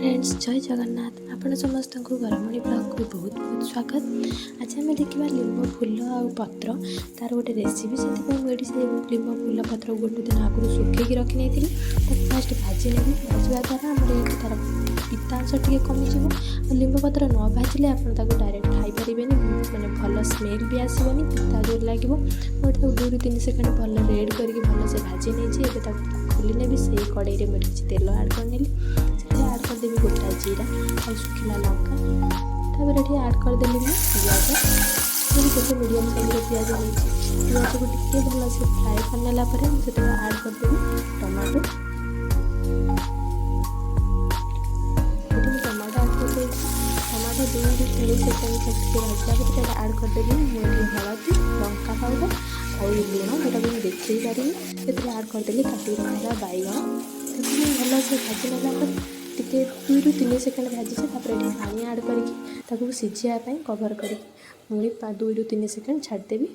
Friends, ଜୟ ଜଗନ୍ନାଥ। ଆପଣ ସମସ୍ତଙ୍କୁ ଗରମଣି ବ୍ଲଗ୍କୁ ବହୁତ ବହୁତ ସ୍ୱାଗତ। ଆଜି ଆମେ ଦେଖିବା ଲିମ୍ବ ଫୁଲ ଆଉ ପତ୍ର ତା'ର ଗୋଟେ ରେସିପି। ସେଥିପାଇଁ ମୁଁ ଏଠି ସେ ଲିମ୍ବ ଫୁଲ ପତ୍ର ଗୋଟେ ଦିନ ଆଗରୁ ଶୁଖେଇକି ରଖିନେଇଥିଲି। ତାକୁ ଫାଷ୍ଟ ଭାଜି ନେବି। ଭାଜିବା ଦ୍ୱାରା ଆମର ଏଠି ତା'ର ପିତାଂଶ ଟିକେ କମିଯିବ। ଆଉ ଲିମ୍ବ ପତ୍ର ନ ଭାଜିଲେ ଆପଣ ତାକୁ ଡାଇରେକ୍ଟ ଖାଇପାରିବେନି, ମାନେ ଭଲ ସ୍ମେଲ୍ ବି ଆସିବନି, ପିତା ଜୋର ଲାଗିବ। ମୁଁ ଏଠି ତାକୁ 2ରୁ 3 ସେକେଣ୍ଡ ଭଲ ରେଡ଼୍ କରିକି ଭଲସେ ଭାଜି ନେଇଛି। ଏବେ ତାକୁ ଖୋଲି ନେବି। ସେଇ କଡ଼େଇରେ ମୁଁ ଏଠି କିଛି ତେଲ ଆଡ଼୍ କରିନେଲି। ସେଥିରେ ଆଡ଼୍ କରିଦେବି ଗୋଟା ଜିରା ଆଉ ଶୁଖିଲା ଲଙ୍କା। ତାପରେ ଏଠି ଆଡ଼୍ କରିଦେଲି ମୁଁ ପିଆଜ। ମୁଁ ଗୋଟେ ମିଡ଼ିୟମ୍ ସାଇଜ୍ର ପିଆଜ ନେଇଛି। ପିଆଜକୁ ଟିକେ ଭଲସେ ଫ୍ରାଏ କରିନେଲା ପରେ ମୁଁ ସେଥିରେ ଆଡ଼୍ କରିଦେବି ଟମାଟୋ। ଏଠି ମୁଁ ଟମାଟୋ ଆଡ଼୍ କରିଦେଇଛି। ଟମାଟୋ 2ରୁ 3 ସେକେଣ୍ଡ ଟିକେ ଭାଜିଲା ପରେ ସେଇଟା ଆଡ଼୍ କରିଦେବି ମୁଁ ଏଠି ହଳଦୀ, ଲଙ୍କା ପାଉଡ଼ର ଆଉ ଲୁଣ, ଯେଉଁଟାକୁ ମୁଁ ଦେଖେଇ ପାରିନି। ସେଥିରେ ଆଡ଼୍ କରିଦେଲି କାଟିକି ରଖିଥିବା ବାଇଗଣ। ତାକୁ ମୁଁ ଭଲସେ ଭାଜି ନେଲା ପରେ, ଟିକେ 2ରୁ 3 ସେକେଣ୍ଡ ଭାଜିଛି, ତାପରେ ଏଠି ପାଣି ଆଡ଼୍ କରିକି ତାକୁ ସିଝିବା ପାଇଁ କଭର୍ କରିକି ପୁଣି 2ରୁ 3 ସେକେଣ୍ଡ ଛାଡ଼ିଦେବି।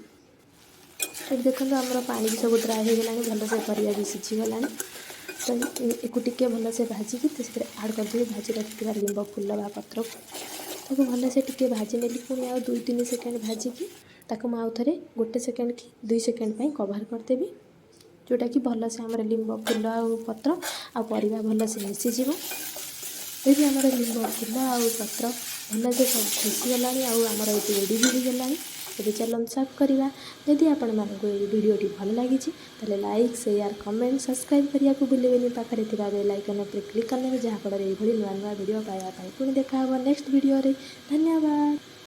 ଏଠି ଦେଖନ୍ତୁ, ଆମର ପାଣି ବି ସବୁ ଡ୍ରାଏ ହେଇଗଲାଣି, ଭଲସେ ପରିବା ବି ସିଝିଗଲାଣି। ତ ଏକୁ ଟିକେ ଭଲସେ ଭାଜିକି ତ ସେଥିରେ ଆଡ଼୍ କରିଦେବି ଭାଜି ରଖିଥିବା ଲିମ୍ବ ଫୁଲ ବା ପତ୍ରକୁ। ତାକୁ ଭଲସେ ଟିକେ ଭାଜି ନେଲି। ପୁଣି ଆଉ 2-3 ସେକେଣ୍ଡ ଭାଜିକି ତାକୁ ମୁଁ ଆଉ ଥରେ ଗୋଟେ ସେକେଣ୍ଡ କି 2 ସେକେଣ୍ଡ ପାଇଁ କଭର୍ କରିଦେବି, ଯେଉଁଟାକି ଭଲସେ ଆମର ଲିମ୍ବ ଫୁଲ ଆଉ ପତ୍ର ଆଉ ପରିବା ଭଲସେ ମିଶିଯିବ। ଏଇଠି ଆମର ଲିମ୍ବ ଫୁଲ ଆଉ ପତ୍ର ଭଲସେ ସବୁ ମିଶିଗଲାଣି ଆଉ ଆମର ଏଠି ରେଡ଼ି ବି ହେଇଗଲାଣି। ଏବେ ଚାଲନ୍ତୁ ସର୍ଭ କରିବା। ଯଦି ଆପଣମାନଙ୍କୁ ଏଇ ଭିଡ଼ିଓଟି ଭଲ ଲାଗିଛି, ତାହେଲେ ଲାଇକ୍, ସେୟାର, କମେଣ୍ଟ, ସବସ୍କ୍ରାଇବ୍ କରିବାକୁ ଭୁଲିବେନି। ପାଖରେ ଥିବା ବେଲ୍ ଆଇକନ୍ ଉପରେ କ୍ଲିକ୍ କରିନେବେ, ଯାହାଫଳରେ ଏଇଭଳି ନୂଆ ନୂଆ ଭିଡ଼ିଓ ପାଇବା ପାଇଁ। ପୁଣି ଦେଖା ହେବ ନେକ୍ସଟ ଭିଡ଼ିଓରେ। ଧନ୍ୟବାଦ।